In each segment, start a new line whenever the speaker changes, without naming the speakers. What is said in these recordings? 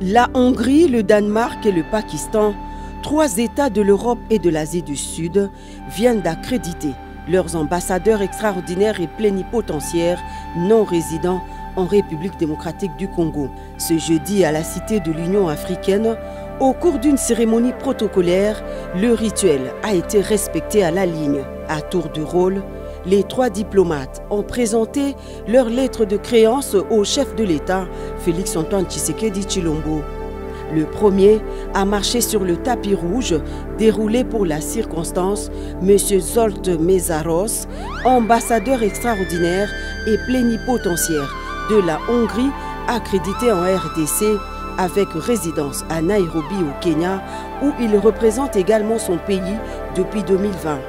La Hongrie, le Danemark et le Pakistan, trois États de l'Europe et de l'Asie du Sud, viennent d'accréditer leurs ambassadeurs extraordinaires et plénipotentiaires non résidents en République démocratique du Congo. Ce jeudi, à la Cité de l'Union africaine, au cours d'une cérémonie protocolaire, le rituel a été respecté à la ligne. À tour de rôle, les trois diplomates ont présenté leur lettre de créance au chef de l'État, Félix-Antoine Tshisekedi Tshilombo. Le premier a marché sur le tapis rouge déroulé pour la circonstance, M. Zsolt Mészáros, ambassadeur extraordinaire et plénipotentiaire de la Hongrie accrédité en RDC avec résidence à Nairobi au Kenya où il représente également son pays depuis 2020.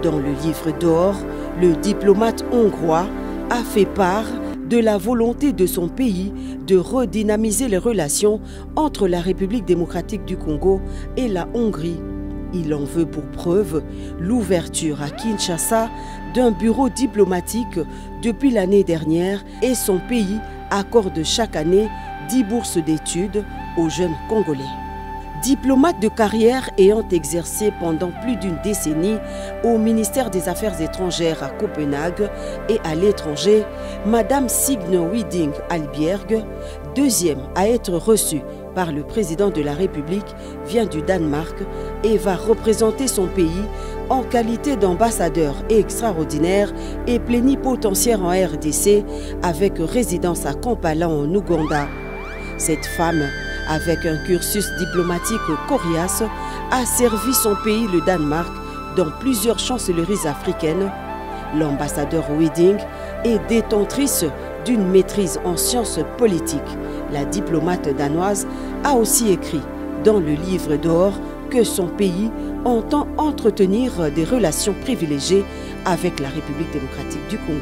Dans le livre d'or, le diplomate hongrois a fait part de la volonté de son pays de redynamiser les relations entre la République démocratique du Congo et la Hongrie. Il en veut pour preuve l'ouverture à Kinshasa d'un bureau diplomatique depuis l'année dernière et son pays accorde chaque année 10 bourses d'études aux jeunes Congolais. Diplomate de carrière ayant exercé pendant plus d'une décennie au ministère des Affaires étrangères à Copenhague et à l'étranger, Madame Signe Widing Albjerg, deuxième à être reçue par le président de la République, vient du Danemark et va représenter son pays en qualité d'ambassadeur extraordinaire et plénipotentiaire en RDC avec résidence à Kampala en Ouganda. Cette femme, avec un cursus diplomatique coriace, a servi son pays, le Danemark, dans plusieurs chancelleries africaines. L'ambassadeur Widing est détentrice d'une maîtrise en sciences politiques. La diplomate danoise a aussi écrit dans le livre d'or que son pays entend entretenir des relations privilégiées avec la République démocratique du Congo.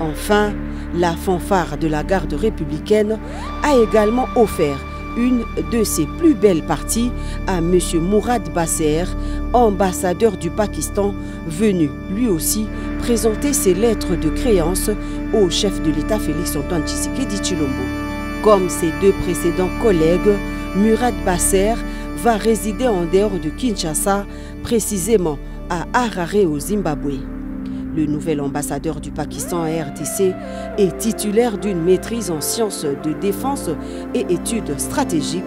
Enfin, la fanfare de la garde républicaine a également offert une de ses plus belles parties à M. Mourad Basser, ambassadeur du Pakistan, venu lui aussi présenter ses lettres de créance au chef de l'État Félix-Antoine Tshisekedi Tshilombo. Comme ses deux précédents collègues, Murad Basser va résider en dehors de Kinshasa, précisément à Harare au Zimbabwe. Le nouvel ambassadeur du Pakistan à RDC est titulaire d'une maîtrise en sciences de défense et études stratégiques,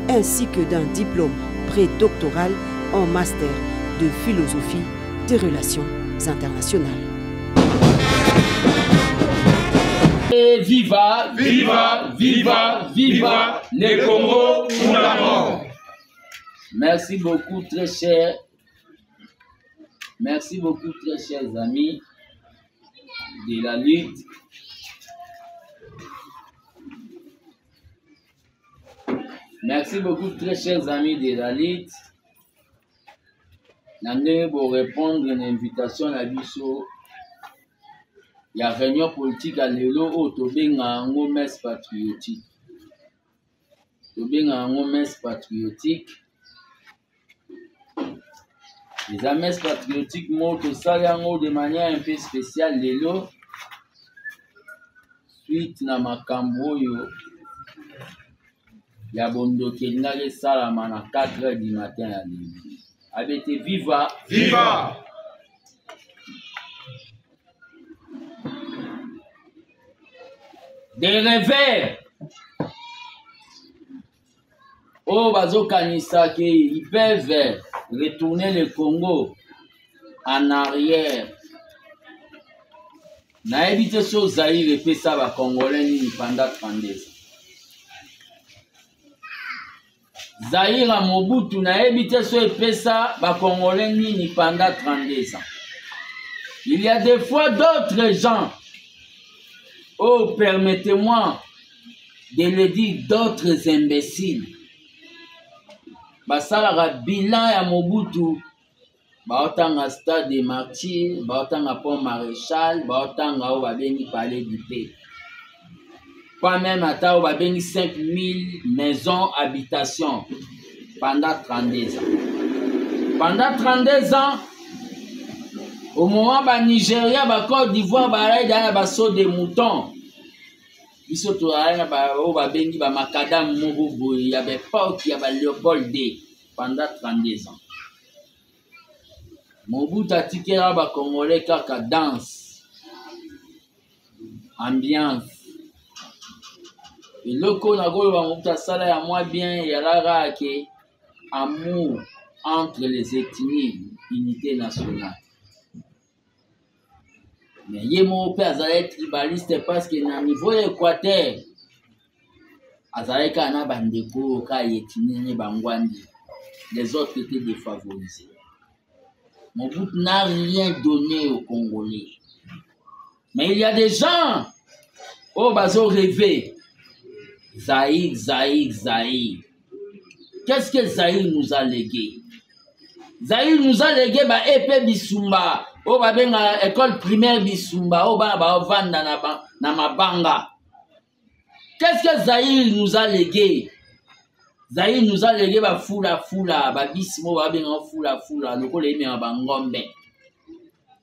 ainsi que d'un diplôme prédoctoral en master de philosophie des relations internationales.
Et viva, viva, viva, viva les Congo pour la mort. Merci beaucoup, très cher. Merci beaucoup, très chers amis de la lutte. Merci beaucoup, très chers amis de la lutte. Na ndenge borépondre na invitation na biso ya réunion politique ya lelo oyo tobenga yango messe patriotique. Tobenga yango messe patriotique. Eza messe patriotique moko tosali yango de manière un peu spéciale lelo suite na makambo oyo ya bondoki elingaki esalama na 4 heures du matin ya lelo. Abete viva
viva
des rêveurs oyo bazokanisa ke ils peuvent retourner le Congo en arrière. Nayebi te so Zaïre epesa ba Congolais nini pendant 32 ans. Zaïre ya Mobutu nayebi te so epesa ba Congolais nini pendant 32 ans. Il y a des fois d'autres gens, oh permettez-moi de le dire, d'autres imbéciles basalaka bilan ya Mobutu, baotanga stade des martyrs, baotanga pont maréchal, baotanga oyo babengi palais du peuple, pas même ata oyo babengi 5000 maisons habitation pendant 32 ans. Pendant 32 ans, Au moment ba Nigeria, ba Côte d'Ivoire, ba na ba saut de mouton. Biso tozalaki na oyo babengi ba macadam moko boye ya ba époque ya ba Léopold II pendant 32 ans. Mobutu atikela ba Congolais kaka danse, ambiance. Eloko nakoloba Mobutu asala ya mwa bien eyalaka ke amour entre les ethnies, unité nationale. Mais ye moko mpe azalaki tribaliste parce que na niveau ya Équateur azalaki kaka na bandeko oyo kaka ya ethnie ne bangwandi, les autres étaient défavorisés. Mobutu n'a rien donné aux Congolais. Mais il y a des gens oyo bazo rêver Zaïre, Zaïre, Zaïre. Qu'est-ce que Zaïre nous a légué? Zaïre nous a légué ba EP Bisumba, oyo babenga école primaire Bisumba, oyo bana baovanda na, ba, na mabanga. Qu'est-ce que Zaïre nous a légué? Zaïre nous a légué ba fula fula, ba bisi mo babenga fula fula, lokola emema ba ngombe.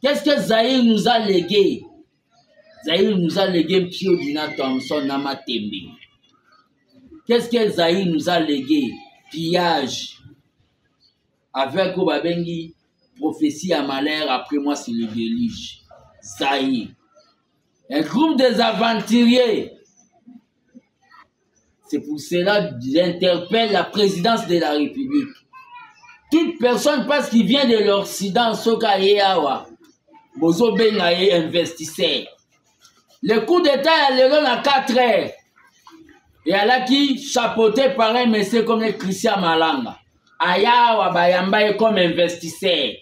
Qu'est-ce que Zaïre nous a légué? Zaïre nous a légué Mpio Dina Thompson na Matembe. Qu'est-ce que Zaïre nous a légué? Pillage. Avec oyo babengi prophétie ya malheur, après moi c'est le déluge. Zaïre. Un groupe des aventuriers. C'est pour cela que j'interpelle la présidence de la République. Toute personne parce qu'il vient de l'Occident, soka ye awa, bozo benga ye investisseur. Le coup d'État ya lelo na 4 heures eyalaki chapeauté par un monsieur comme Christian Malanga. Aya awa bayamba ye comme investisseur.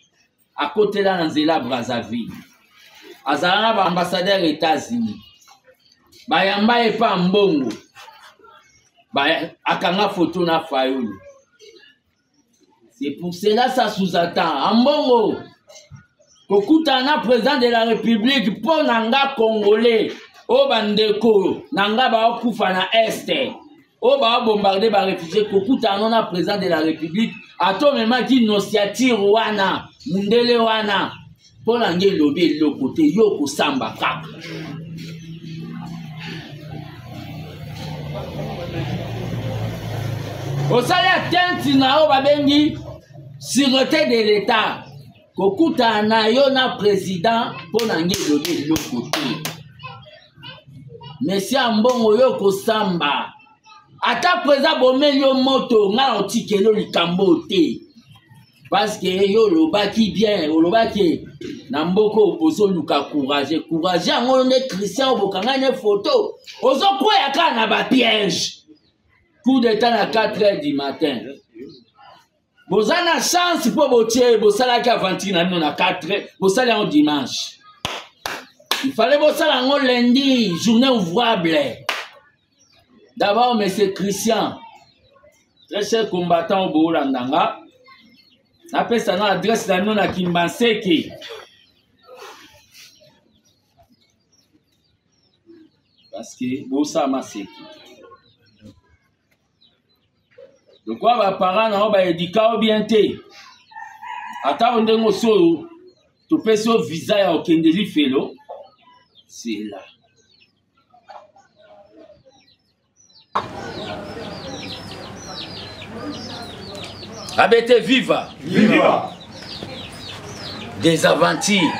Akotela na nzela Brazzaville. Azala na ba ambassadeur États-Unis. Bayamba ye pa mbongo. Ba akanga photo na Fayulu. C'est pour cela ça sous-attend. Ambongo kokutana na président de la République mpo na nga Congolais oyo bandeko na nga baokufa na Est, oyo baobombarde ba réfugié, kokutana na président de la République ata omemaki nociature wana mundele wana mpo na nge elobi eloko te, yo okosamba kaka. Osali atteinte na oyo babengi sûreté de l'État, kokutana na yo na président mpo na nge elobi eloko te. Monsieur Ambongo, yo kosamba ata président bomeli yo moto, nga na otikeli likambo te parce que yo olobaki bien, olobaki na mboka ozoluka courage, courage yango nde Christian obokanga ne photo ozokwea kaka na ba piège. Coup d'état na 4 heures du matin. Boza na chance mpo botie bosalaki aventure na bino na 4 heures, bosali yango dimanche. Il fallait bosala yango lundi, journée ouvrable. D'abord, monsieur Christian, très cher combattant au Bolandanga, napesa na adresse na bino na Kimbanseke. Parce que bosala maseki. Lokola ba parents na yo ba éduquer yo bien te, ata yo ndenge osi oyo topesi yo visa ya okende lifelo, c'est là. ABT viva!
Viva!
Des aventures.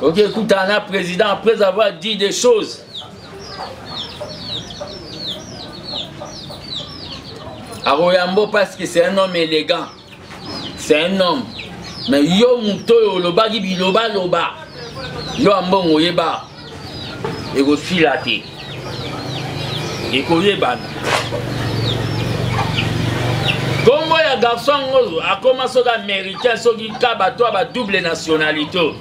Ok, écoute, un président, après avoir dit des choses, Aroyambo, parce que c'est un homme élégant, c'est un homme. Mais yo muto yo lobaki biloba loba, yo ambongo yeba, ekosila te, ekoyebana. Kombo ya garçon oyo akoma soki américain, soki ka bato ya ba double nationalité.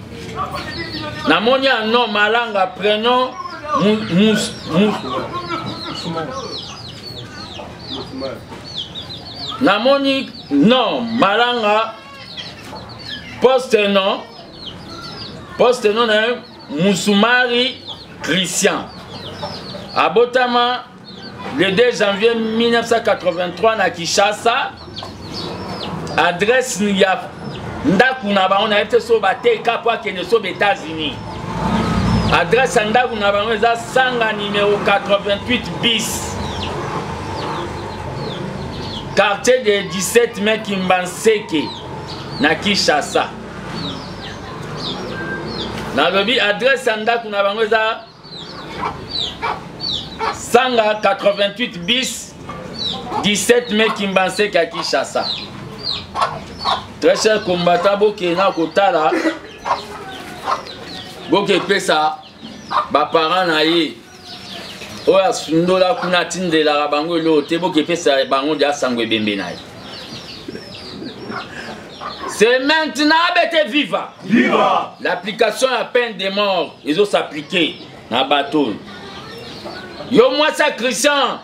Namoni ya nom Malanga, prénom Namoni nom Malanga, poste nom, poste nom na Musumari Christian. Abotama le 2 janvier 1983 na Kinshasa. Adresse ya ndako na bango nayebi te so bateka mpo akende so ba États-Unis. Adresse ya ndako na bango eza Sanga numero 88 bis, quartier de 17 mai, Kimbanseke na Kinshasa. Nalobi adresse ya ndako na bango eza Sanga 88 bis, 17 mai, Kimbanseke ya Kinshasa. Très cher combattant, bokende na kotala, bokepesa baparent na ye oyo asundola kuna, atindelaka bango eloko te, bokepesa bango dia sango ebembe na ye. C'est maintenant. Abete viva.
Viva.
L'application ya peine de mort ezos'appliquer na bato oyo. Yo mwasi ya Christian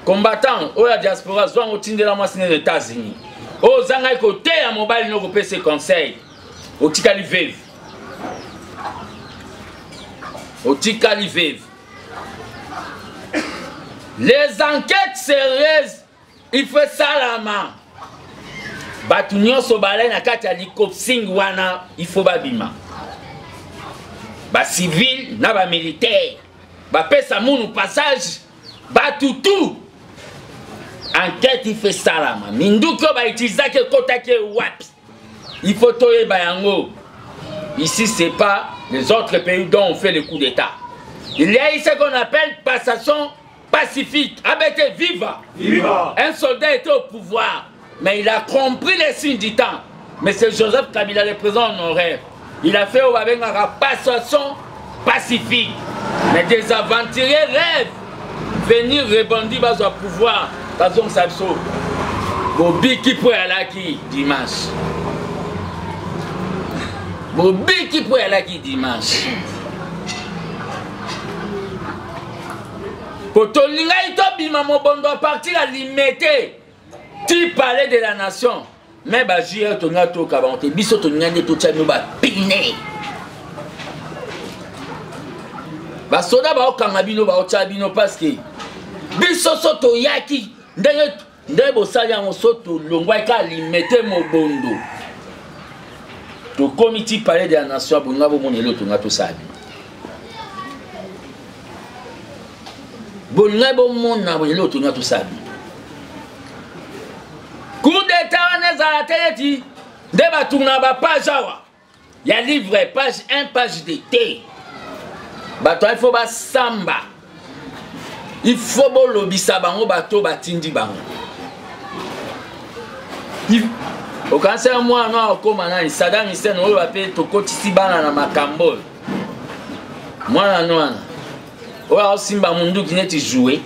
combattant oyo ya diaspora, zwango otindela mwasi nene États-Unis oyo ozangaki koteya mobali no kopesa conseil, otikali veuve, otikali veuve. Les enquêtes sérieuses, il faut salama. Bato nyonso balai na kati ya likopsing wana, il faut babima, bacivile na bamilitaire, bapesa munu passage, bato tout. Enquête il faut salama. Minduki oyo bautilisaki ekotaki wapi, il faut toyeba yango. Ici, c'est pas les autres pays dont on fait le coup d'état. Il y a ici ce qu'on appelle passation pacifique. ABT viva.
Viva.
Un soldat était au pouvoir, mais il a compris les signes du temps. Mais c'est Joseph Kabila, le président honoraire. Il a fait au Babengara passation pacifique. Mais des aventuriers rêvent venir rebondir bazo pouvoir, bazongisa biso bobiki mpo eyalaki dimanche, bobiki mpo eyalaki dimanche, po tolingaki tobima mobondo à partir ya Limete ti palais de la nation. Mais bajr tolingaki toyoka bango te. Biso tolingaki nde totya bino bapine. Basoda baokanga bino, baotya bino, parce que biso so toyaki ndenge nde bosali yango. So tolongwaki kaka Limete mobondo, tokomi ti palais de la nation, bolinga bomona eloko tonga tosala bino. Bolingai bomona eloko tolinga tosala bino. Coup d'état wana ezala te neti nde batuna bapage awa ya livre, page 1, page 2 te. Bato il faut basamba, il faut bolobisa bango, bato batindi bango. Okanisi ya mwana akokóma nani? Sadam Hussein oyo bape tokotisi bana na makambo oyo. Mwana no wana oyo aosimba munduki neti joue.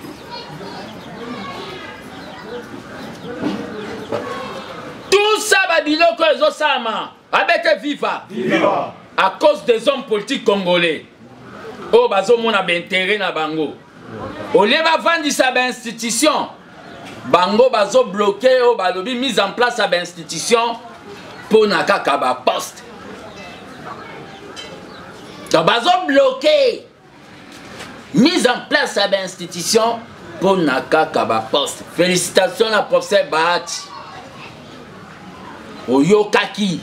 Tout ça, babiloko ezosalama, abete viva.
Viva.
À cause des hommes politiques congolais oyo bazomona baintérêt na bango, au lieu bavandisa bainstitution, bango bazobloquer oyo balobi mise en place ya bainstitution mpo na kaka baposte. Donc bazobloquer mise en place ya bainstitution mpo na kaka baposte. Félicitation na professeur Bahati, oyokaki,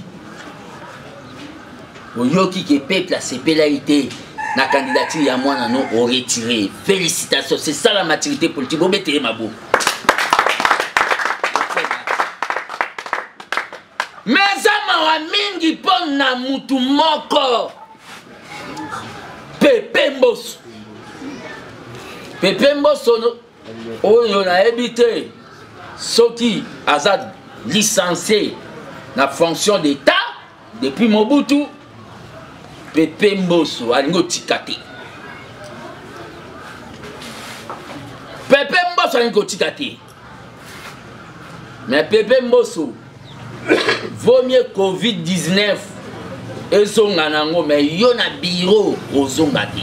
oyoki ke peuple asepelaki te na candidature ya mwana no, oretire. Félicitation, c'est ça la maturité politique. Bobetele maboko. Mais eza mawa mingi mpo na mutu moko, Pepe Mboso. Pepe Mboso oyo nayebi te soki aza licencié na fonction d'état depuis Mobutu. Pepe Mboso alingi otika te. Pepe Mboso alingi kotika te. Mais Pepe Mboso, vaut mieux COVID-19 ezonga nango, mais yo na bureau ozonga te.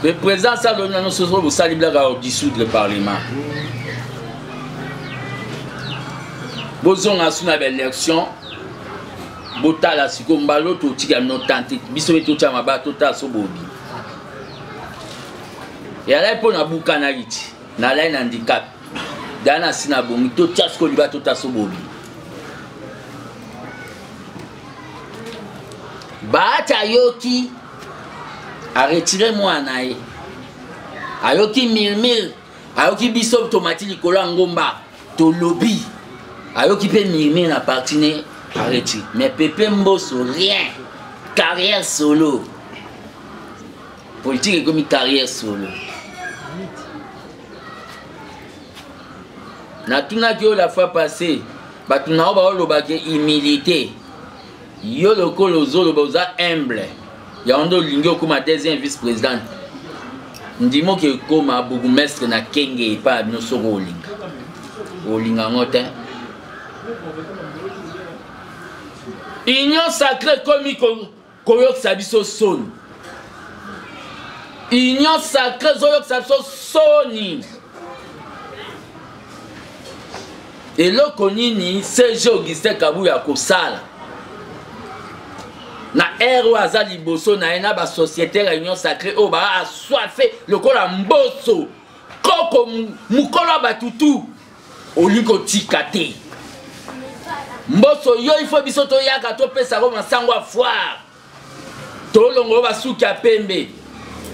Le président Salo nano soso bosali bilaka dissoudre le parlement, bozonga su na baélection. Botala sikoyo mbala oyo totika bino tante, biso mpe totya mabaya, totala so bobi eyalaki mpo na bukanaki ti. Nalai na handicap da na si na bongi totya sikoyo liba tota so bobi Bahati ayoki aretire mwana na ye, ayoki murmure, ayoki biso tomati likolo ya ngomba tolobi, ayoki mpe murmure na parti ne aretire. Mais Pepe Mboso rien, carrière solo, politique ekomi carrière solo. Natunaki yo la fois passée, bato na yo baolobaka humilité, yo lokola ozoloba oza humble, yango nde olingi okóma deuxième vice président. Ndimo ke ekóma bourgmestre na Kenge epai ya bino, soki olinga olinga yango te. Union sacrée ekomi koyokisa biso soni. Union sacrée ezoyokisa biso soni. Eloko nini CG Augustin Kabuya akosala na aire oyo aza liboso na ye na basociété ya union sacrée oyo baa aswafe lokola Mboso koko mokolo ya bato tu olingi kotika te? Mboso yo ifo biso toyaka topesako masango ya foire, tolongo basuki ya pembe,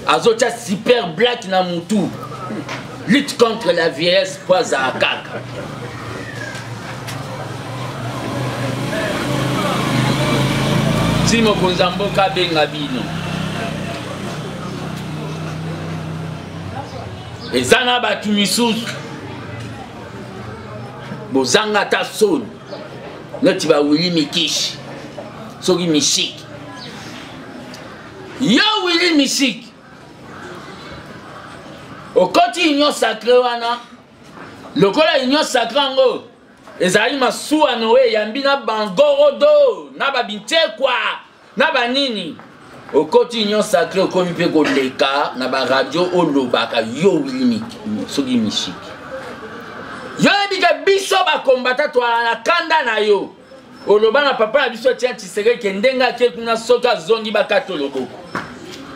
azotia super black na mutu, lutte contre la vieillesse po azala kaka. Ti mokonzi ya mboka abenga bino, eza na bato misusu bozanga ata soni neti bawili mikishi soki mishiki. Yo Wili Mishiki okoti union sacrée wana, lokola union sacrée yango ezali masuwa noe eyambi na bangorodo na babintekwa na banini, okoti union sacrée, okomi mpe koleka na baradio olobaka. Yo Wili soki Mishiki, yo yebi ke biso bakombata toala na kanda na yo. Oloba na papa na biso Etienne Tshisekedi ke ndenge ake kuna, soki azongi bakata loboko,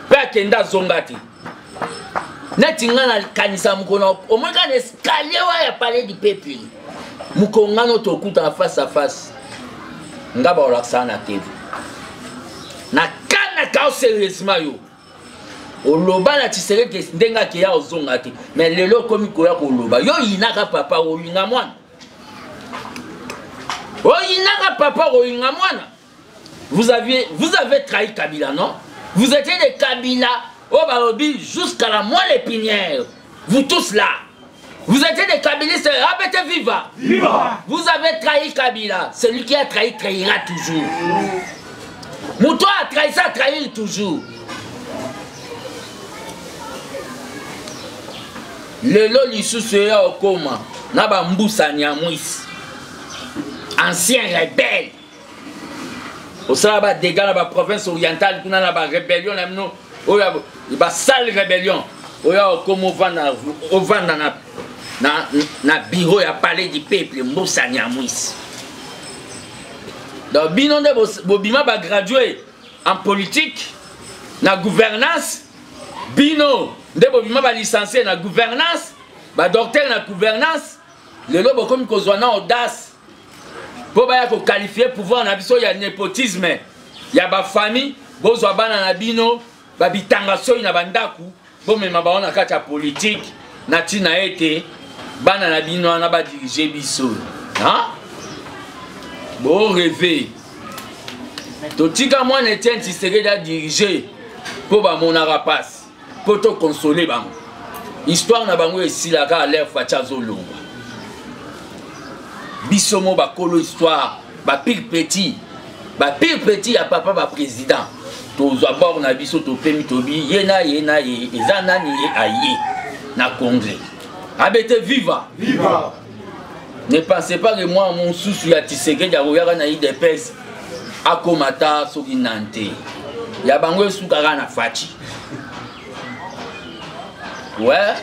mpe akende azonga te. Neti nga nakanisa mokolo omoni kaka na escalier wa ya palais du peuple, mokolo nga no tokutana face à face, nga baolakisaka na TV na kanaka yo sérieusement. Yo oloba na Tshisekedi ndenge akeya ozonga te, mais lelo okomi koya koloba. Yo oyinaka papa, olinga mwana, oyinaka papa, olinga mwana. Vous avez trahi Kabila, non? Vous étiez des Kabila au balobi jusqu'à la moelle épinière. Vous tous là, vous étiez des Kabilistes. Répétez: viva.
Viva.
Vous avez trahi Kabila. Celui qui a trahi trahira toujours. Mouton a trahi, ça trahit toujours. Lelo lisusu eya okoma na bambusa nyamwisi, ancien rebelle, osala badégâts na baprovince orientale kuna na barébellion na bino oyo basale rébellion oyo okoma ovanda na bureau ya palais du peuple. Mbusa nyamwisi, donc bino nde bobima bagradué en politique na gouvernance, bino nde bobima balicencié na gouvernance, badocteur na gouvernance. Lelo bokomi kozwa na audace mpo baya koqualifie pouvoir na biso ya népotisme ya bafamille. Bozwa bana na bino babitanga soi na bandako, bomema bango na kati ya politike na ntina ete bana na bino wana badirige biso. Borêver. Totika mwana Etienne Tshisekedi adirige mpo bamonaka mpasi, mpo tokonsole bango. Histoire na bango esilaka alere Fatshi azolongwa. Biso mo bakolo histoire, bapire petit, bapire petit ya papa baprésident, tozwa bord na biso, topemi, tobi ye na ye na ye eza nani ye aye na congrès abete. Viva,
viva.
Ne pensez pas que moi mosusu ya Tshisekedi akoyaka na UDPS akoma ta soki nani te. Ya bango esukaka na Fatshi. Ouais,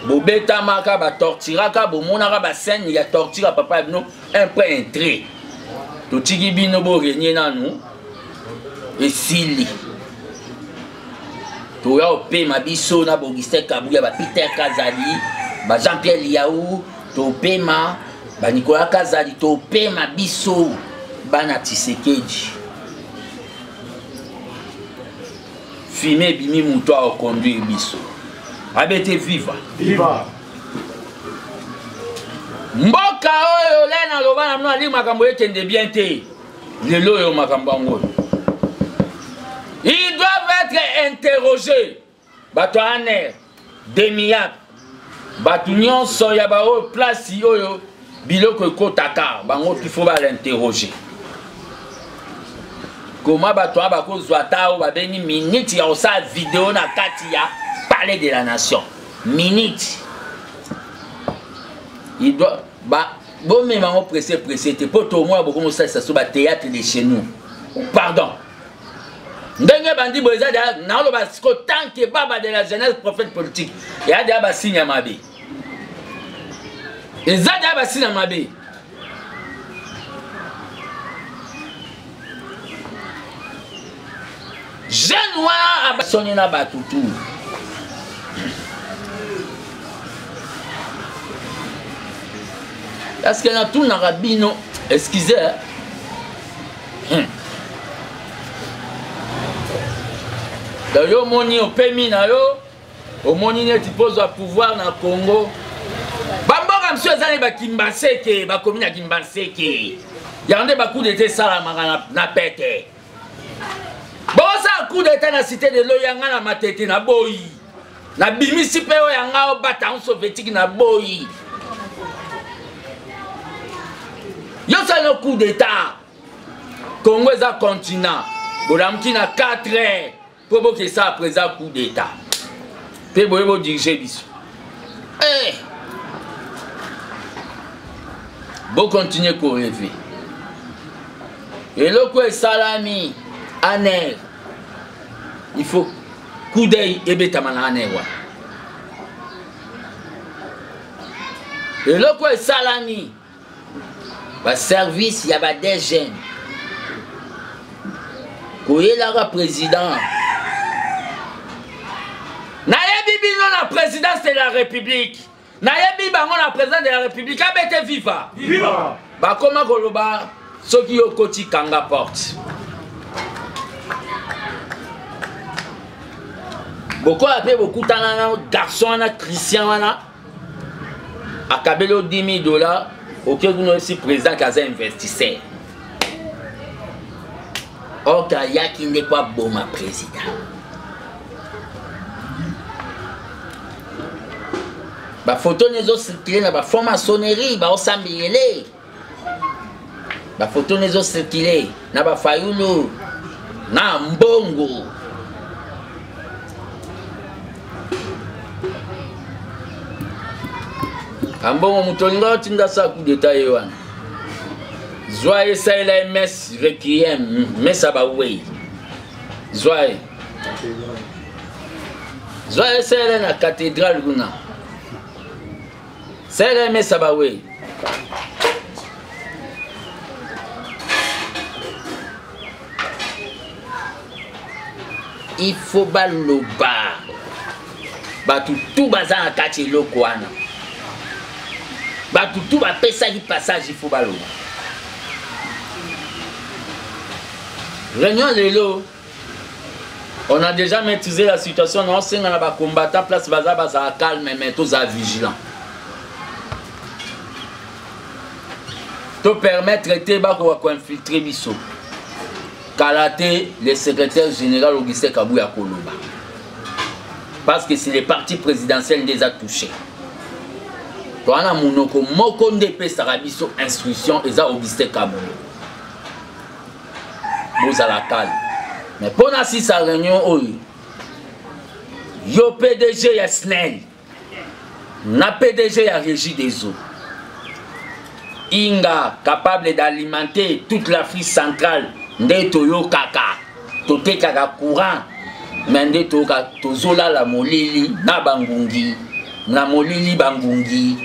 bobetamaka, batorturaka, bomonaka bascène ya torture ya papa ya bino un point un trait. Totiki bino borenie nanu esili, toya opema biso na Augustin Kabuya, bapeter Kazali. Ba Jean-Pierre Liaou topema, ba Nicolas Kazadi topema biso bana Tshisekedi. Fume ebimi moto akoconduire biso. Abete viva.
Viva.
Mboka oyo le naloba na bino alingi makambo ekende bien te. Lelo oyo makambo yango oyo. Ils doivent être interrogés. Bato ya ANR, DEMIAP, bato nyonso ya baoyo place oyo biloko ekotaka bango il faut ba l'interroger. Koma bato wana bakozwa ata oyo babengi minute ya kosala video na kati ya palais de la nation. Minute. Il doit ba bomema yango presse presse te mpo tomona bokomosalisa so ba théâtre de chez nous. Pardon. Ndenge bandi boye eza deja naoloba siko tant que baba de la jeunesse prophète politique eya deja basigne ya mabe, eza deja basigne ya mabe. Jeune wana abasoni na bato tu parce que natunaka bino excusez Donc yo omoni opemi na yo omoni neti mpo ozwa pouvoir na Congo. Bamboka mosusu eza ne bakimbanseke, bakomi na kimbanseke yango nde bacoup d'etat esalamaka na pete. Bosala coup d'etat na cité de l'eau yanga na matete na boyi nabimisi mpe oyo yanga obata yango soviétique na boyi yo osali no coup d'etat. Congo eza continent, bolamuki na 4 heures mpo bokesala président coup d'etat mpe boye bodirige biso. Eh! Bokontinue koreve eloko esalami aner, il faut coup d'œil ebetama na aner wana. Eloko esalami ba service ya ba DGM koyelaka président. Nayebi bino na présidence de la République, nayebi bango na président de la République. Abete viva.
Viva.
Bakoma koloba soki yo koti kanga porte. Bokola mpe bokutana na garçon wana Christian wana akabeli yo 10 000 dollars, oke kuna oyebisi président ke aza investisseur. Or ke ayaki nde po aboma président. Bafoto ne ezocircule na bafranc-maçonnerie, baosambelele. Bafoto ne ezocircule na bafayulu na mbongo. Ambongo moto olinga otinda sa coup d'état ye wana. Zwa ye salela ye messe requiem, messe ya bawei. Zwa ye. Zwa ye salela na cathédrale kuna. Salela ye messe ya bawei. Il faut baloba bato tu baza na kati eloko wana, bato tu bapesaki passage, il faut baloba. Réunion lelo, on a déjà maîtrisé la situation. Na osenga na bacombattant place baza, bazala calme, mais tozala vigilant. To permettre te bakoka koinfiltre biso. Kala te le secrétaire général Augustin Kabuya koloba, parce que c'est le parti présidentiel nde eza touché. Towana monoko moko nde epesaka biso instruction, eza Augustin Kabuya. Bozala calme. Mais mpo na sisa réunion oyo, yo PDG ya SNEL na PDG ya Régie des Eaux, Inga capable d'alimenter toute l'Afrique centrale, nde toyokaka totekaka courant, mais nde toyoka tozolala molili na bangungi, na molili bangungi.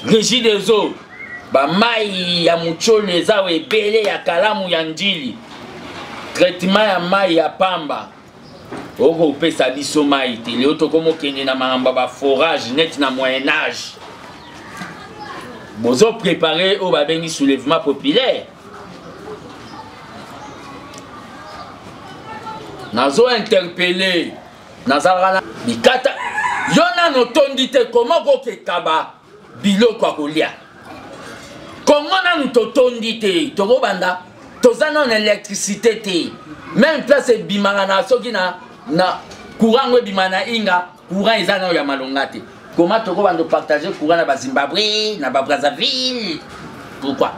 Régie des Eaux, ba mai ya mucholo eza ebele ya kalamu ya ndili, traitement ya mai ya pamba. Okopesa biso mai te. Lelo tokomokende na makambo ya baforage neti na moyen âge. Bozo préparer oyo babengi soulèvement populaire. Nazo interpeller, nazalaka na bikata yo nano otondi te, koma okokekaba biloko ya kolia. Kongo nanu totondi te, tokobanda toza nano na électricité te, même place ebimaka na soki na na courant yango ebima na inga, courant eza nano ya malonga te. Koma tokobanda partager courant na bazimbabwe na babrazzaville? Pourquoi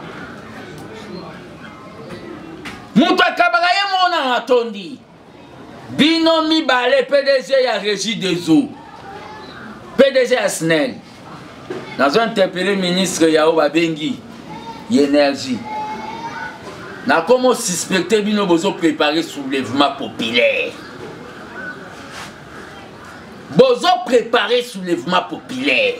moto akabaka ye moko nano atondi? Bino mibale, PDG ya Régie des eaux, PDG ya SNEL, nazo interpeller ministre ya oyo babengi énergie. Nakomo suspecte bino bozo préparer soulèvement populaire. Bozo préparer soulèvement populaire.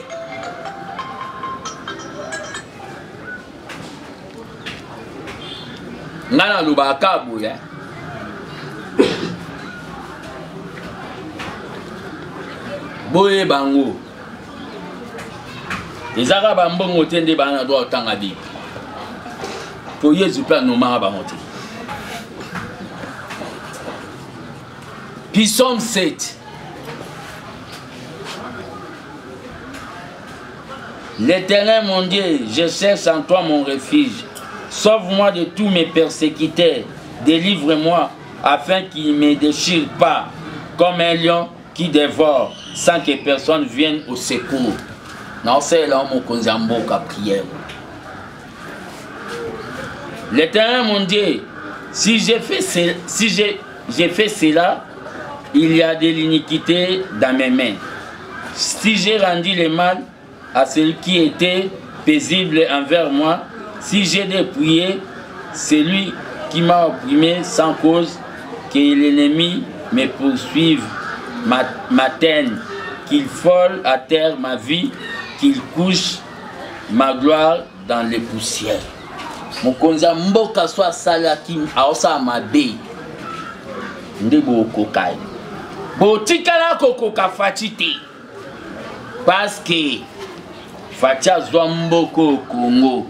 Nga nalobaka kaka boye, boyeba yango eza kaka bambongo te nde baa na droit otanga Bible, po Yezu mpe anomaka bango te. Psaume 7. L'Éternel, mon Dieu, je cherche en toi mon refuge. Sauve-moi de tous mes persécuteurs. Délivre-moi afin qu'ils ne me déchirent pas comme un lion qui dévore sans que personne vienne au secours. Naosalela mokonzi ya mboka prière. L'Éternel, mon Dieu, si j'ai fait, ce, si j'ai, j'ai fait cela, il y a de l'iniquité dans mes mains. Si j'ai rendu le mal à celui qui était paisible envers moi, si j'ai dépouillé celui qui m'a opprimé sans cause, que l'ennemi me poursuive, m'atteigne, qu'il frôle à terre ma vie, qu'il couche ma gloire dans les poussières. Mokonzi ya mboka so asalaki aosala mabe nde bokoka ye, botikala kokoka Fatshi te, parce que Fatshi azwa mboka Congo,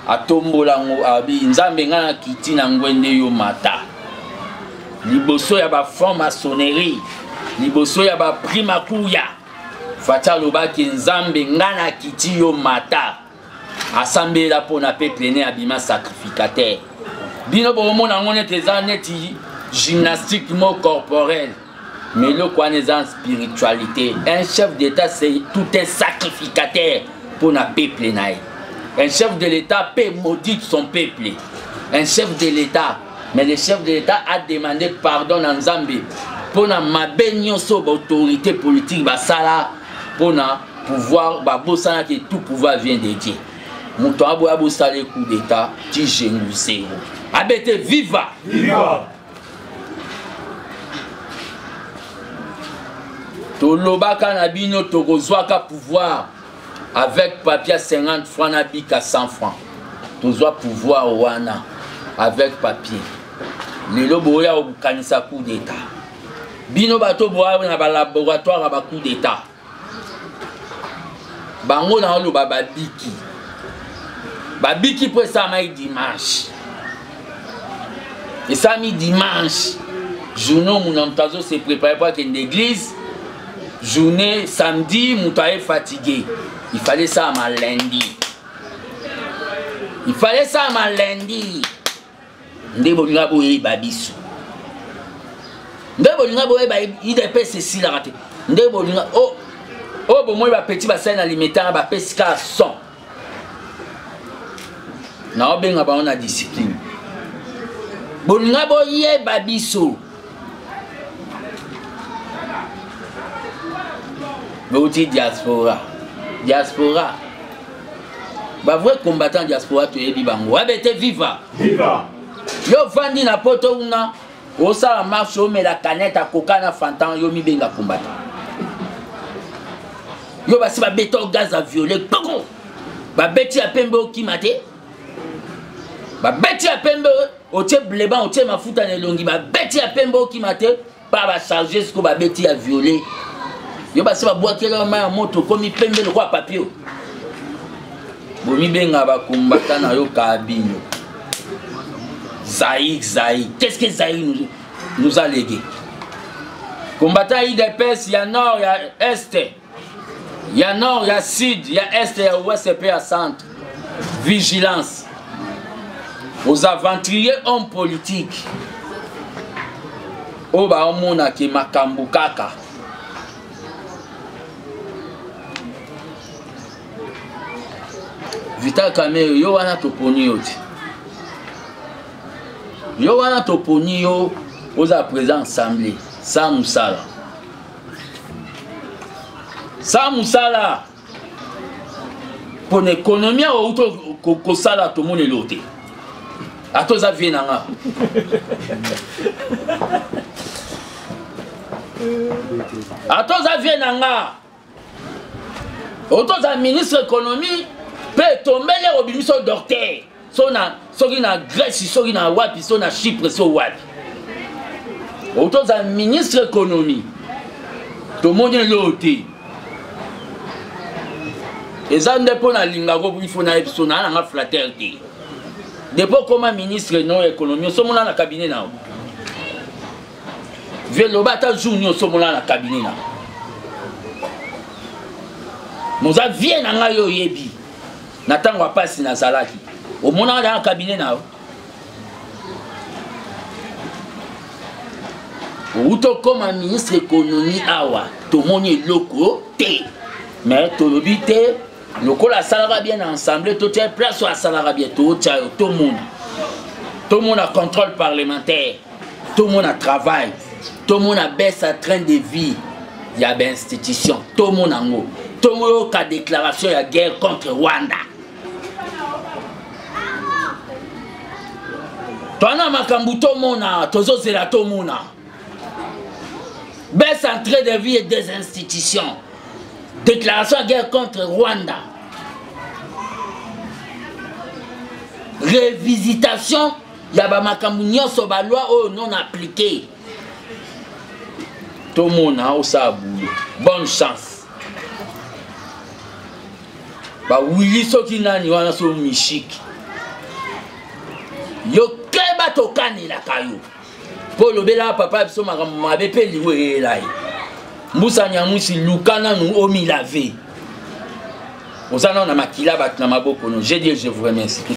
atombola yango, abi Nzambe ngai nakiti na ngwende yo mata liboso ya ba franc maçonnerie, liboso ya ba primakuya. Fatshi alobaki Nzambe ngai nakiti yo mata, asambela mpo na peuple ne abima sacrificateur. Bino bokomona yango neti eza neti gymnastique mo corporel, mais eloko wana eza spiritualité. Un chef d'état, c'est tout un sacrificateur mpo na peuple na ye. Un chef de l'état peut maudire son peuple, un chef de l'état, mais le chef de l'état a demandé pardon na Nzambe mpo na mabe nyonso baautorité politique basala mpo na pouvoir. Babosanaki tout pouvoir vient de Dieu. Moto aboya bosala coup d'état ti gengu zéro abete viva,
viva.
Tolobaka na bino tokozwaka pouvoir avec papier 50 francs na bika 100 francs, tozwa pouvoir wana avec papier. Lelo boya kokanisa coup d'état, bino bato boya na balaboratoire ya bacoup d'état, bango na oloba babiki babiki mpo esalamaki dimanche, esalami dimanche journée omuna moto azo se préparer mpo akende église, journée samedi moto aye fatigué. Il fallait esalama lundi, il fallait esalama lundi. Nde bolinga boyeba biso, nde bolinga boyeba UDPS esilaka te, nde bolinga oyo bomoi bapeti basali na limetanga bapesi kaka son naobenga bango na discipline. Bolinga boyeba biso, bouti diaspora, diaspora ba vrai combattant diaspora toyebi bango. Abete viva,
viva.
Yo vandi na poto una osala marche, omela canette akoka na fantan, yo mibenga combattant. Yo basi babeta gaz à violet koko, babeti ya pembe okima te, babeti ya pembe otie bleban, otie mafuta na elongi, babeti ya pembe okima te. pa bacharge siko babeti ya viole yo basi babwakela mai ya moto okomi pembe lokola papio bomibenga bakumbata na yo kabino zaïre zaïre qu'est-ce que zaïre nous, nous a légué combattant idps ya nord ya est ya nord ya sud ya est ya ouest mpe ya centre vigilance aux aventuriers hommes politiques oyo baomonake makambo kaka vital kamere yo wana toponi yo te yo wana toponi yo oza président assemblée sa mosala sa mosala mpo na ekonomi awa outa kosala tomoni eloko te ata oza vie na nga ata oza vie na nga outa oza ministre économie mpe etombeli obimisi o docteur so na soki na grèce soki na wapi so na chypre so wapi outi ozala ministre économie tomoni eloo te eza nde mpo nalingako ifo nayebi so naa nanga flatter te depuis okoma ministre no économie osomona na cabinet na yo vie loba ata jour nyonso omona na cabinet na moza vie na ngai oyo oyebi na ntango ya mpasi nazalaki omonaka na cabinet na yo outi okoma ministre économie awa tomoni eloko te mais tolobi te lokola asalaka bien na ensemble totia place oyo asalaka bien tootya yo tomona tomona contrôle parlementaire tomona travail tomona baisse ya train de vie ya bainstitution tomona yango toyoka déclaration ya guerre contre rwanda toana makambo tomona tozozela tomona baisse en train de vie des institutions déclaration ya guerre contre rwanda revisitation ya bamakambo nyonso baloi oyo non appliqué tomona osala boulot bonne chance bawili soki nani wana so mishiki yo keba tokanelaka yo mpo olobelaka papa biso makambo mabe mpe liwo eyela ye mbusa nyamusi luka nanu omilave oza nano na makila bato na maboko no je dieu je vous remercie.